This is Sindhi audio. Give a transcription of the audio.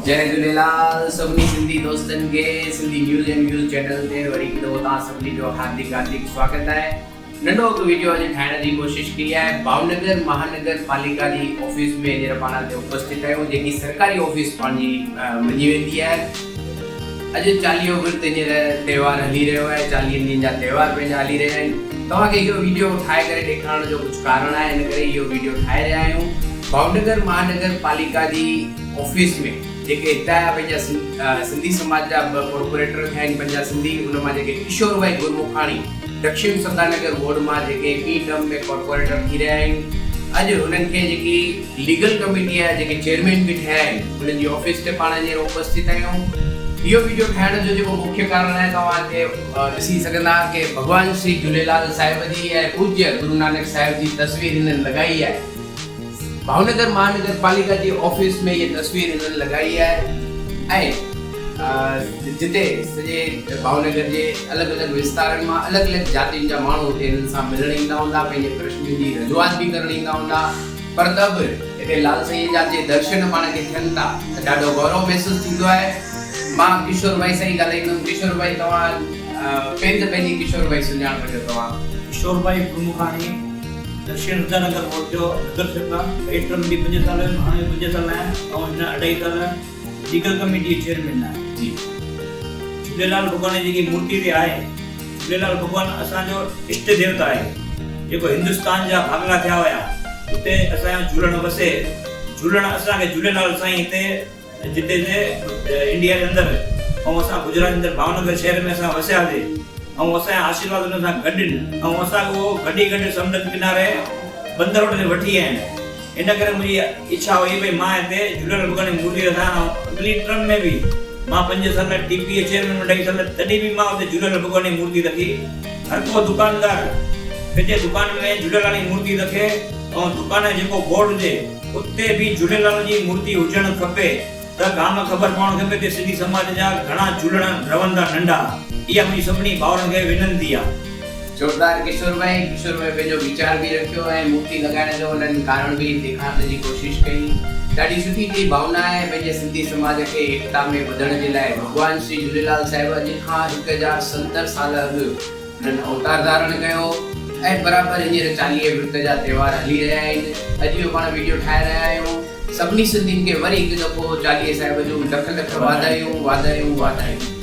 جئي جهوليلال سڀني سنڌي دوستن کي Sindhi news and views channel تي وري هڪ دفعو توهان سڀني جو هاردڪ هاردڪ سواگت آهي. ننڍو هڪ ويڊيو اڄ ٺاهڻ جي ڪوشش ڪئي آهي ڀاونگر مهانگر پاليڪا جي آفيس ۾ هينئر پاڻ هتي اپسٿت آهيون جيڪي سرڪاري آفيس پنهنجي مڃي ويندي آهي اڄ چاليهو ورت هينئر تهوار هلي رهيو آهي چاليهن ڏينهن جا تهوار پنهنجا هلي رهيا آهن توهان کي اهو ويڊيو ٺاهي ڪري ڏيکارڻ جو ڪجهه ڪارڻ آهي ان ڪري اهو ويڊيو ٺاهي رهيا آهيون ڀاونگر مهانگر پاليڪا جي آفيس ۾ جيڪي هتان جا پنهنجا سنڌي سماج جا ٻه ڪارپوريٽر ٿيا آهن پنهنجا سنڌي ان مان جيڪي ڪشور ڀائي گرمکاڻي دڪشڻ سدانگر وارڊ مان جيڪي ٻي ٽرم ۾ ڪارپوريٽر ٿي رهيا آهن اڄ هنن کي جيڪي ليگل ڪميٽي آهي جيڪي چيئرمين به ٺهيا آهن انهن جي آفيس تي پاڻ هينئر اپسٿت آهيون اهو ويڊيو ٺاهڻ جو جيڪو مکيه ڪارڻ آهي توهان هتي ڏسي سگهندا ڪي ڀڳوان شري جهوليلال صاحب جي ۽ پوجيه گرو نانڪ صاحب جي تصوير هنن لڳائي آهي ڀاونگر مهانگر پاليڪا جي آفيس ۾ هيء تصوير هنن لڳائي آهي ۽ جتي سڄي ڀاونگر جي الڳ الڳ وستارن مان الڳ الڳ جاتين جا ماڻهو هتي هنن سان ملڻ ايندا هوندا، پنهنجي پرشنن جي رجوعات به ڪرڻ ايندا هوندا، پر ته به هتي لال سائينء جا جي درشن پاڻ کي ٿين ٿا ته ڏاڍو گورو محسوس ٿيندو آهي. مان ڪشور ڀائي سان ئي ڳالهائيندم. ڪشور ڀائي توهان پهرين ته پنهنجي ڪشور ڀائي سڃاڻپ ڏيو توهان. ڪشور ڀائي گرمکاڻي. دڪشڻ هزار نگر وارڊ جو نگر سيوڪ آهيان. ٻئي ٽرم به پنج سال هيم، هاڻي به پنج سال آهيان ۽ هن اڍائي سال ليگل ڪميٽي جو چيئرمين آهيان. جي. جهوليلال ڀڳوان جي جيڪي مورتي هتي آهي، جهوليلال ڀڳوان اسان جو اشٽ ديوتا آهي، جيڪو هندستان جا ڀاڳلا ٿيا هيا، اتي اسان جو جهولڻ وسي، جهولڻ اسان کي جهوليلال سائين هتي جتي جي انڊيا جي اندر ۽ اسان گجرات جي اندر ڀاونگر شهر ۾ اسان وسياسي ۽ اسان جا آشيرواد ان سان گڏ آهن ۽ اسان کي اهو گڏ ئي گڏ سمنڊ جي ڪناري بندر روڊ تي وٺي آيا آهن. ان ڪري منهنجي اڇا هئي ڀئي مان هتي جهوليلال ڀڳوان جي مورتي رکان ۽ اڳلي ٽرم ۾ به مان پنج سال ٽي پي اي چيئرمين اڍائي سال تڏهن به مان اتي جهوليلال ڀڳوان جي مورتي رکي. هر ڪو دڪاندار پنهنجي دڪان ۾ جهوليلال جي مورتي رکي ۽ دڪان جو جيڪو بورڊ هجي اتي به جهوليلال جي مورتي هجڻ کپي ته گام خبر پوڻ کپي ته سنڌي سماج جا گهڻا جهولڻ رهن ٿا ننڍا. اها منهنجي سڀني ڀائرن کي وينتي آ. زوردار ڪشور ڀائي ڪشور ڀائي پنهنجو ويچار به رکيو ۽ مورتي لڳائڻ جو انهن ڪارڻ به ڏيکارڻ جي ڪوشش ڪئي. ڏاڍي سٺي هڪڙي ڀاونا آهي پنهنجي سنڌي سماج کي ايڪتا ۾ ٻڌڻ جي لاء ڀڳوان شري جهوليلال صاحب اڄ کان 1070 سال اڳ انهن اوتار ڌارڻ ڪيو ۽ برابر هينئر چاليهه ورت جا تهوار هلي رهيا آهن. اڄ اهو پاڻ ويڊيو ٺاهي رهيا آهيون. سڀني سنڌين کي وري هڪ دفعو چاليهه صاحب جون لک لک واڌايون واڌايون واڌايون.